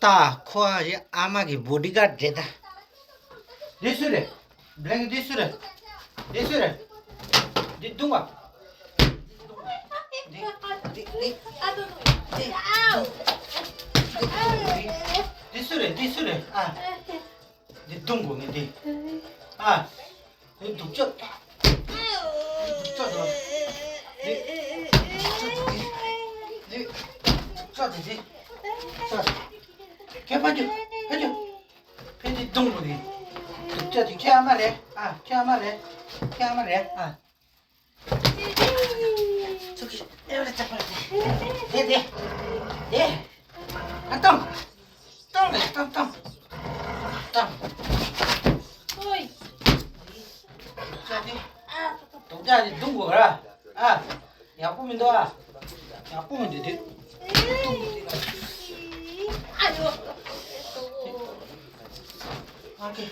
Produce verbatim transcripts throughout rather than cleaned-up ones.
ད་ཁོ་ཨ་ཡི་ཨ་མ་གི་བོ་ཌི་གཱཌ་རེད་ད། འདི་སུ་རེད། བླེན་ཀི་འདི་སུ་རེད། འདི་སུ་རེད། འདི་རྡུང་བ། འདི་འདི་འདི་འདི་འདི་སུ་རེད། འདི་སུ་རེད། ཨ། འདི་རྡུང་དགོས་ངས་འདི། ཨ། འདི་སྡུག་ཅག་འདི་སྡུག་ཅག་འདི། འདི་སྡུག་ཅག་འདི། འདི་སྡུག་ཅག་འདི། འདི་སྡུག་ཅག་འདི། ཁྱེད་ཕ་རྒྱུ་ཕ་རྒྱུ། ཕ་རྒྱུ་རྡུང་དགོས་འདི། སྡུག་ཅག་འདི་ཁྱེད་ཨ་མ་རེད། ཨ། ཁྱེད་ཨ་མ་རེད། ཁྱེད་ཨ་མ་རེད། ཨ། ཚུགས་ཤིག་ཨེ་རེ་ཅག་པ་རེད། དེ་དེ་དེ། ཨ། གཏོང་། གཏོང་རེད། གཏོང་གཏོང་གཏོང་། ཨོའི། ཅག་དེ། ཨ། སྡུག་ཅག་དེ་རྡུང་དགོས་ར། ཨ། ཡག་པོ་མི་འདུག་ཨ། ཡག་པོ་མི་འདུག་དེ། རྡུང་དགོས་དེ་ལ། ཨ་ཡོ། ཨ་ཀེ།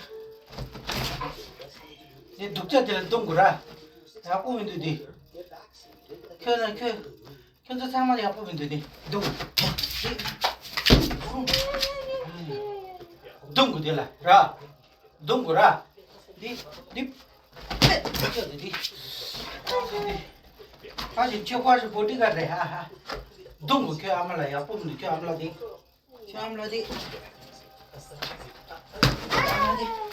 དེ་སྡུག་ཅག་དེ་ལ་རྡུང་དགོས་ར། ཡག་པོ་མི་འདུག་དེ། ཁྱོད་ལ་ཁྱོད། ཁྱོད་ཚོ་ཚང་མ་ལ་ཡག་པོ་མི་འདུག་དེ། རྡུང་། རྡུང་དགོས་དེ་ལ་ར། རྡུང་དགོས་ར། འདི་འདི། ཁྱོད་འདི་འདི། ཨ་ཞིག་ཁྱོད་ཁོ་ཞིག་བོ་ཌི་གཱཌ་རེད། ཧ་ཧ། རྡུང་དགོས། ཁྱོད་ཨ་མ་ལ་ཡག་པོ་མི་འདུག་ཁྱོད་ཨ་མ་ལ་འདི། ཁྱོད་ཨ་མ་ལ་འདི། ཨ་མ་ལ་འདི།